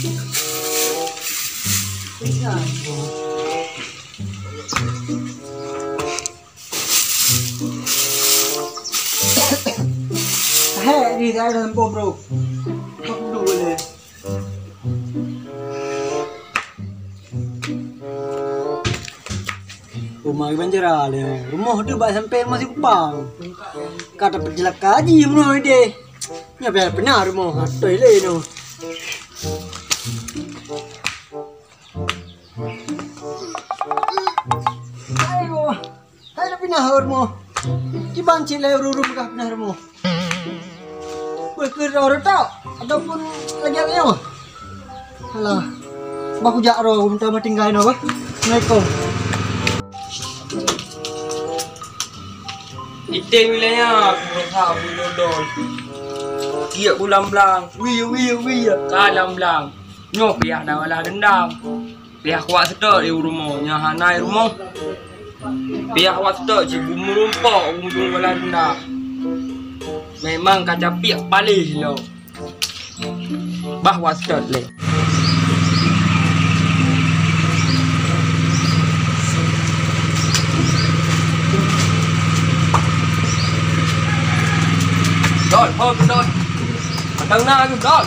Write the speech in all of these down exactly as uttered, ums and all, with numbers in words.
Hek di saya dalam bom, bro. Kok dulu boleh? Rumah di Banjara le. Rumoh tu bak sampai rumah si Kupang. Ka tapeujeulaka haji meunoe deh. Nya biar pernah rumoh atoi le no. Ayo. Hai, dah pinah rumoh. Kiban cit le ureueng ka pinah rumoh. Weh, keu roh retak ataupun lagèe nyoe? Alah. Bah kujak roh, minta meutinggai noh, bah. Assalamualaikum. Item wilayah, aku rasa aku dodol. Tiap bulan blang, wih, wih, wih, ka lam blang. Nyoe payah na balas dendam. Payah kuat seutôt di rumoh, nyang hana i rumoh. Payah kuat seutôt cit beumeureumpok ujong balas dendam. Memang ka capiek paléh lom. Bah kuat seutôt lé. Dol, ho, dol. Padang na, dol.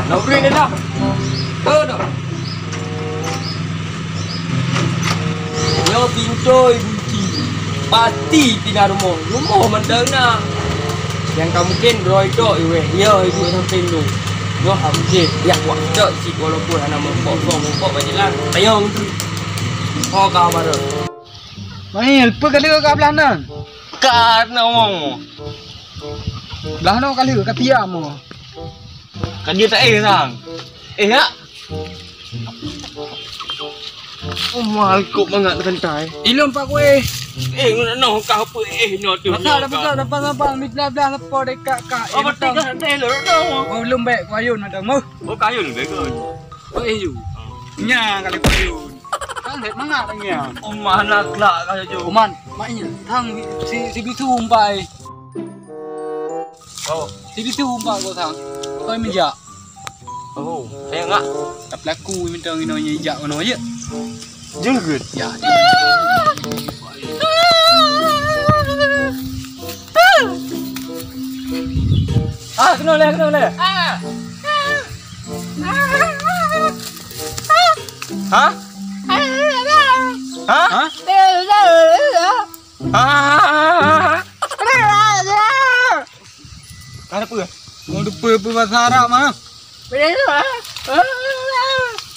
Nuri ni dah. Betul. Nyoe pintoe gunci. Pasti tina rumoh. Rumoh mantong na. Nyang ka mungkin droe tok iweh. Nyoe ibu sampai tu. Nyoe ha mungkin. Ya, buat tok cit walaupun hana meumpok-meumpok bak jalan. Ayo, Nuri. Ho ka baru. Mail, peue ka lheueh ka blah nan? Ka na wong. Blah nyoe ka lheueh ka tiam mo. Ka jeuet taéh sang. Eh, ya. Oh, mal kok mangat santai. Ilôn pak kueh. Eh, ngono noh ka apa eh no tu. Apa, apa, apa, apa, apa, mit blah blah apa dek kak kak. Apa teh ka teh lo no. Oh, lôn bèk ku ayôn ada mo. Oh, ka ayôn bèk kan. Oh, eh, yu. Nya kali payun. Kan dek mangat nya. Oh, mana kelak ka ju. Kuman, mak nya. Thang si, si bisu umpai. Oh. Si bisu umpai ko thang. Koi meujak. Oh, saya ngak. Tak pelaku minta ngino nya ijak ngono ya. Jeuet. Ya. Ah, kena leh, kena leh. Ha? Ha? Ha? Ha? Ada apa? Mau depa apa bahasa Arab mah?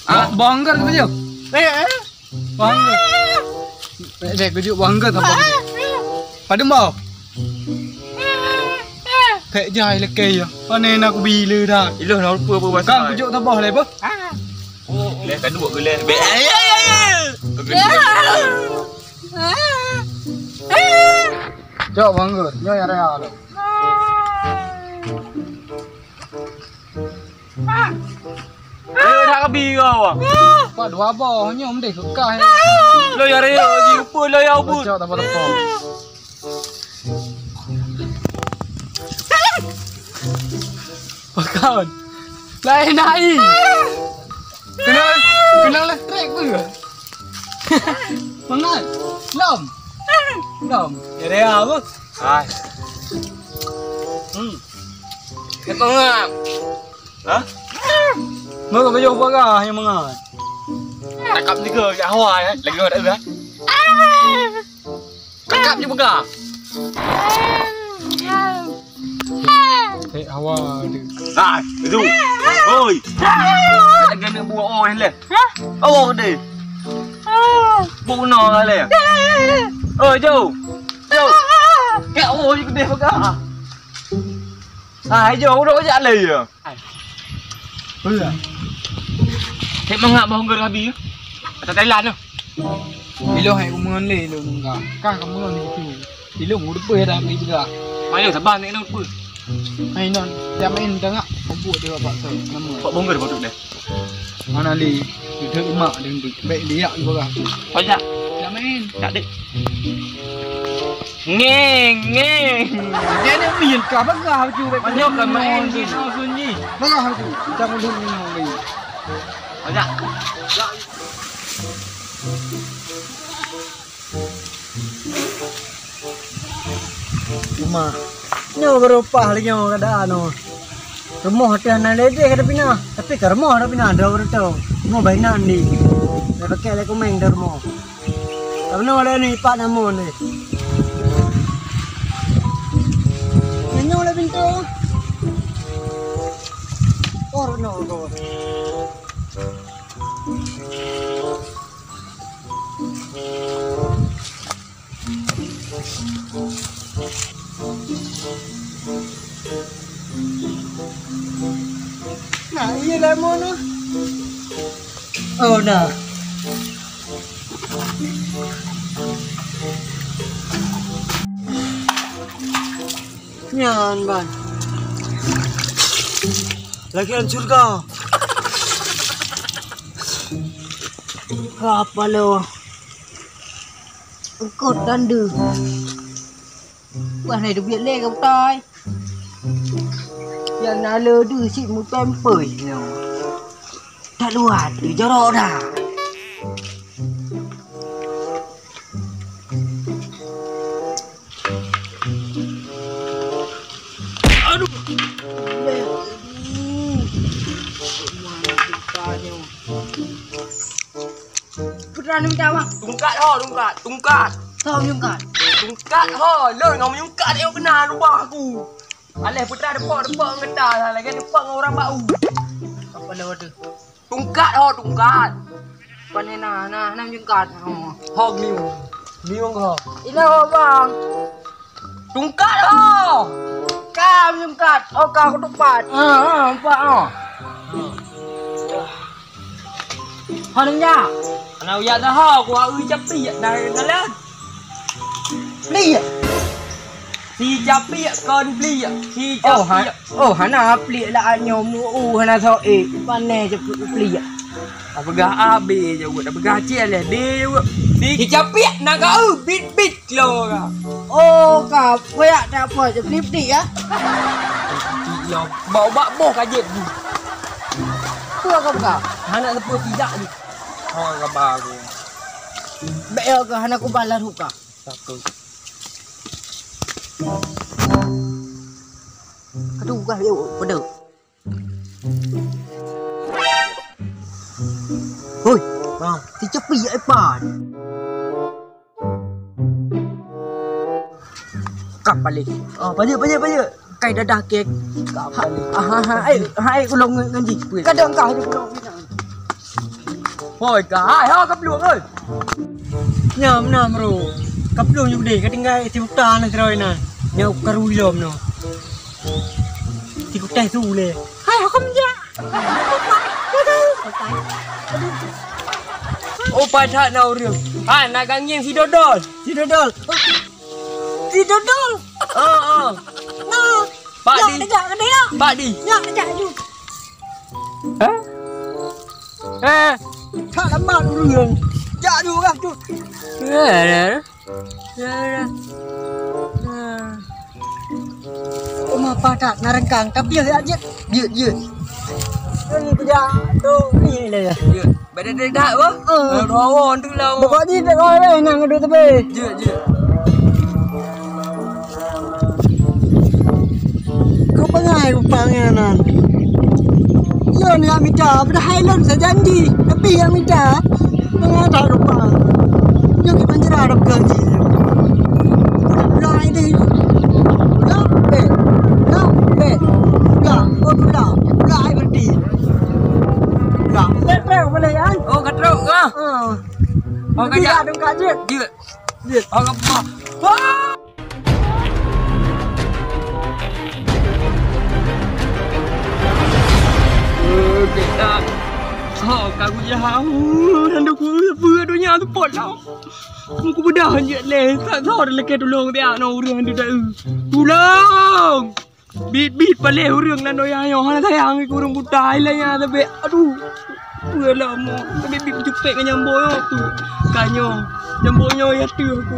Ah, bongkar ke baju? Bongkar. Dek, dek, kujak bongkar apa? Pada mau? Kek jai lekei ya. Mana nak bila dah? Iloh nak lupa apa bahasa. Kang kujak tabah leh apa? Leh ka duek ke leh. Bek. Cok bangga. Nyoe ya raya tu. Eh, dah kabi kau. Pak dua boh nyoe mendeh kekah. Lo ya raya, ji upa lo ya ubut. Cok tak apa-apa. Pakon. Lain ai. Kenal, kenal listrik pun. Mangat. Lom. Lom. Jadi apa? Hai. Hmm. Mangat. Hah? Mau kau jumpa kah yang mangat? Takap tiga ya hawa ya. Lagi ada kan? Cakap je peugah. Hek hawa dia. Ah, itu. Oi. Kena buat oh leh. Oh deh. Bunuh leh. Oi, jauh. Jauh. Kek oh je deh peugah. Ah, jauh udah jak leh ya. Hai. Peue? Cek mangat boh geureuh abi. Kata Thailand tu. Ilong hai umeun lé ilong nungga. Kah kameun itu. Ilong udah peue dah beli juga. Mayo sabar ni nak peue. Hai non, dah main dah ngak. Kumpul dia bapak tu. Nama? Pak Bongger batuk dah. Mana li? Itu emak dia tu. Baik dia juga. Banyak. Dah main. Tak dek. Ngeng, ngeng. Dia ni main kah, bagah baju bek. Banyak kan main di sunyi. Bagah baju. Kita belum minum lagi. Banyak. Uma. Nyoe beurupah lé nyoe keuadaan nyoe. Rumoh teuh hana lé deh ka tapinah, tapi ka rumoh tapinah droe beureutoe. Rumoh bak inan di. Lé pakèk lé kumeng droe rumoh. Ka bunoe lé ni pat namon deh. Nyoe lé pintoe. Oh, no, no. Nah, iya lemon tu. Oh, nah. Nyan, Ban. Lagi hancur kau. Apa lo? Engkot dan deuh. Wah, nai teubiet lé ka butai. Yang na le deuh cit mupempeuy nyoe. Tak luat tu jorok dah. Aduh. Putra ni minta apa? Tungkat ho, tungkat, tungkat. Tau tungkat. Tungkat ho, lôn ngon menyungkat yang kena lubang aku. Alah putra depok-depok ngedah lagèe depok ngon orang bau. Apa lewat tu? Tungkat ho, tungkat. Pane na, na, na menyungkat. Oh. Ho miung. Miung ho. Ina ho bang. Tungkat ho. Ka menyungkat. Oh ka kutupat. Ah, ah, empat ho. Hana nyak. Hana uyak dah ho, ku hai capiak dah dalam. Pliak. Si capiak kon pliak. Si capiak. Oh, ha-, oh, hana pliak lah nyoe mu, uh, hana soe. Pane capiak pliak. Dah peugah A B je, dah peugah C leh D je. Si capiak nak kau bit-bit. Kilo ka. Oh, ka peuyak tak apa je, flip-flip ya. Kilo. Bau bak boh ka jép jih. Peue ka buka? Hana teupeu tidak jih. Ha, kaba aku. Bèk ya ka hana kubalah ruka. Takut. Aduh, gah yuk, pedeu. Hoi, ha, si Cepi ya Epan. Kap balik. Oh, balik, balik, balik. Kai dadah kek. Kap balik. Ha, ha, ha, eh, ha, eh, ulong ngan, ngan ji. Kadang kah di pulau. Hoi, ka hai ho ka plueng, oi. Nyan meunan, bro. Ka plueng ju deh, ka tinggai si Uta na sidroe na. Nyan ka rui lom no. Si Kutai su le. Hai, ho ka meujak. Oh, paih that na ureueng. Hai, na gangieng si Dodol. Si Dodol. Si Dodol. Oh, oh. Nah. Pak Di. Nyak, nyak, nyak. Pak Di. Nyak, nyak, nyak. Hah? Eh. That lambat ureueng. Jak dulu lah tu. Eh, eh, eh. Eh, eh. Uma paih that na reungkang, tapi ya jeuet, jeuet, jeuet. Ni kejak tu ni le. Jeuet. Pada dah dah apa? Eh. Rawa tu lah. Pokok ni tak kau leh nang adu tepi. Jeuet, jeuet. Kau bangai rupang nyan nan. Yo ni nak mita, padahai lôn sajanji, tapi nak mita. Bangai that rupang. Nyoe ki panjara dah peugah ji. Udah pulang ini. Udah, eh. Udah, eh. Udah, oh, udah. Udah, ai mati. Udah. Pek, pek, boleh ya? Oh, ka trok kah? Ha. Oh, ka jak. Jeuet. Jeuet. Oh, ka apa? Wah! Eh, kita. Oh, ka guyah. Hana ku peue donya tu pot lah. Muku bedah jeuet leh. Tak tahu ada lelaki tolong dia, no, ureueng tu tak. Tolong! Bit-bit paléh ureueng nan doya nyoe hana sayang keu ureueng buta ilée nyan sabe. Aduh. Peue lom mo. Sabe bit jupek ngon nyambo nyoe tu. Ka nyoe. Nyambo nyoe ya teuh aku.